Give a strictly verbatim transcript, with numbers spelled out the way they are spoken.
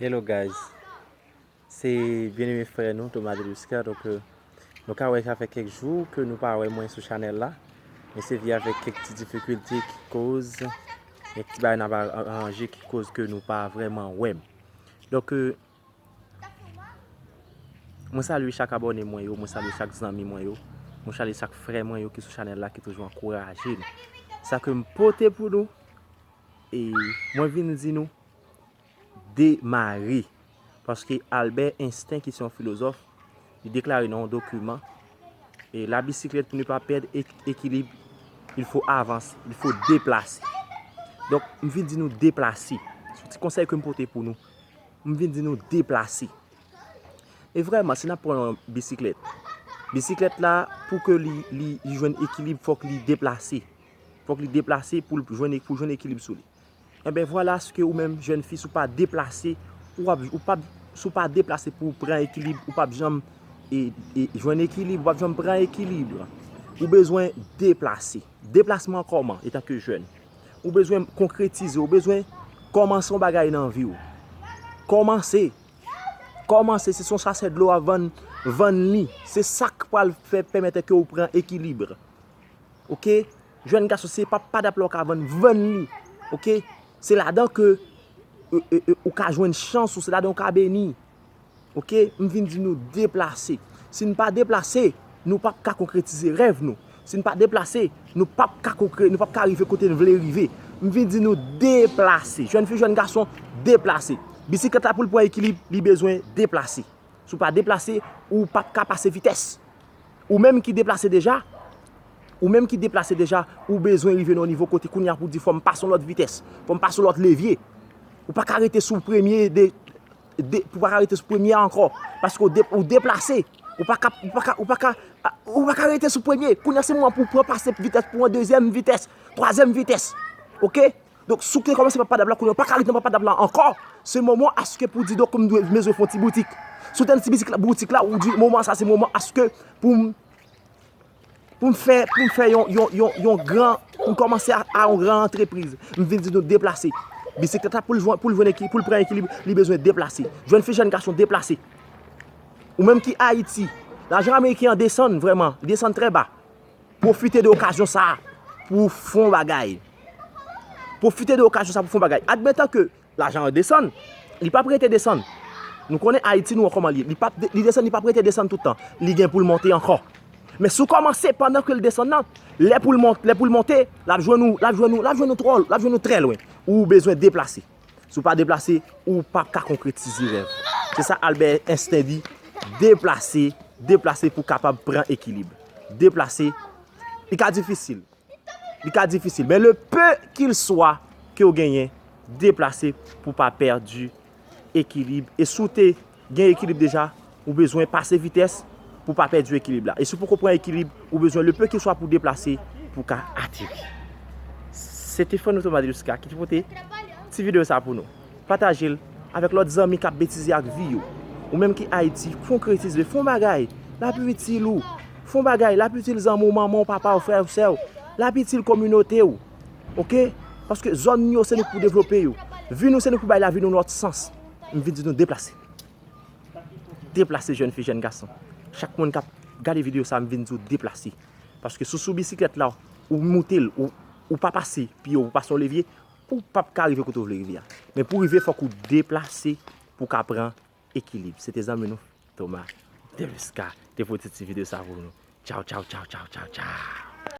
Hello guys, se byeneme frè nou Thomas Deluscar. Donk, euh, nou ka wè sa fè kèk jou ke nou pa wè mwen sou chanèl la. Men se vin avèk kèk ti difikilte ki koz, kèk ti bagay n ap aranje ki koz ke nou pa vrèman wè m. Donk, euh, mwen salye chak abòne mwen yo, mwen salye chak zanmi mwen yo, mwen salye chak frè mwen yo ki sou chanèl la ki toujou ankouraje nou. Sa ke m pote pou nou, e mwen vin di nou, demare. Paske Albert Einstein, ki se yon filozòf, li deklare nan yon dokiman, e la bicyclette, pour ne pas perdre équilibre, il faut avancer, il faut déplacer. Donk, m vin di nou deplase. Se yon ti konsèy ke m pote pou nou. M vin di nou deplase. E vrèman, si n ap pran yon bisiklèt, bisiklèt la, pou ke li, li, li jwenn ekilib, fòk li deplase. Fòk li deplase pou l jwenn, pou jwenn ekilib sou li. Enben, vwala aske ou menm, jèn fi, si w pa deplase, ou ap, ou p ap, si w pa deplase pou w pran ekilib, ou p ap janm, e, e, jwenn ekilib, ou p ap janm pran ekilib. Ou bezwen deplase. Deplasman kòman, etanke jèn? Ou bezwen konkretize, ou bezwen kòmanse yon bagay nan vi w. Kòmanse. Kòmanse, si se yon sachè dlo w ap vann, vann li. Se sa k pral fè pèmèt ke w pran ekilib. Oke? Jèn gason, se pa padap la w ka vann, vann li. Oke? Se ladan ke, e, e, e, ou ka jwenn chans ou, se ladan w ka beni. Oke? M vin di nou deplase. Si n pa deplase, nou p ap ka konkretize rèv nou. Si n pa deplase, nou p ap ka konkre-, nou p ap ka rive kote n vle rive. M vin di nou deplase. Jèn fi, jèn gason, deplase. Bisiklèt la pou l pran ekilib, li bezwen deplase. Si w pa deplase, ou p ap ka pase vitès. Ou menm ki deplase deja, ou menm ki deplase deja, ou bezwen rive nan yon nivo kote kounye a pou di fò m pase yon lòt vitès, fò m pase yon lòt levye. Ou pa ka rete sou premye de, de, ou pa ka rete sou premye a ankò, paske ou de, ou deplase. Ou pa ka, ou pa ka, ou pa ka, ou pa ka rete sou premye. Kounye a se moman pou w pran pase vitès pou yon dezyèm vitès, twazyèm vitès. Oke? Donk, si w te kòmanse pa padap la, kounye a w pa ka ret nan pa padap la ankò. Se moman aske pou di, donk, m dwe, m bezwen fè yon ti boutik. Si w te nan ti boutik la, boutik la, ou di, moman sa, se moman aske pou m, pou m fè, pou m fè yon, yon, yon, yon gran, pou m kòmanse a, a yon gran antrepriz. M vin di nou deplase. Bisiklèt la, pou l jwenn, pou l jwenn eki-, pou l pran ekilib, li bezwen deplase. Jèn fi, jèn gason, deplase. Ou menm ki Ayiti, lajan ameriken an desann vrèman, li desann trè ba. Pwofite de okazyon sa a pou w fè yon bagay. Pwofite de okazyon sa a pou w fè yon bagay. Admetan ke lajan an desann, li p ap rete desann. Nou konnen Ayiti, nou wè kòman li ye. Li p ap de-, li desann, li p ap rete desann tout tan. Li gen pou l monte ankò. Men si w kòmanse pandan ke l desann nan, lè pou l mont-, lè pou l monte, l ap jwenn ou, l ap jwenn ou, l ap jwenn ou twò, l ap jwenn ou trè lwen. Ou bezwen deplase. Si w pa deplase, ou p ap ka konkretize rèv. Se sa Albert Einstein di, deplase, deplase pou w kapab pran ekilib. Deplase, li ka difisil. Li ka difisil. Men le peu qu'il soit ke w genyen, deplase pou w pa pèdi ekilib. E si w te gen ekilib deja, ou bezwen pase vitès pou w pa pèdi ekilib la. E si w poko pran ekilib, ou bezwen le peu qu'il soit pou w deplase, pou w ka ateri. Se te frè nou Thomas Deluscar ki te pote ti videyo sa pou nou. Pataje l avèk lòt zanmi k ap betize ak vi yo. Ou menm ki Ayiti, konkretize, fè yon bagay, l ap itil ou. Fè yon bagay, l ap itil zanmi w, manman w, papa w, frè w, sè w. L ap itil kominote w. Oke? Paske zòn nou yo, se nou k pou devlope yo. Vi nou, se nou k pou bay lavi nou lòt sans. M vin di nou deplase. Deplase, jèn fi, jèn gason. Chak moun k ap gade videyo sa, m vin di w deplase. Paske si w sou bisiklèt la, ou moute l, ou, ou pa pase pye w, ou pase yon levye, ou p ap ka rive kote w vle rive a. Men pou w rive, fòk ou deplase pou w ka pran ekilib. Se te zanmi nou, Thomas Deluscar, te pote ti videyo sa pou nou. Tchaw, tchaw, tchaw, tchaw, tchaw, tchaw.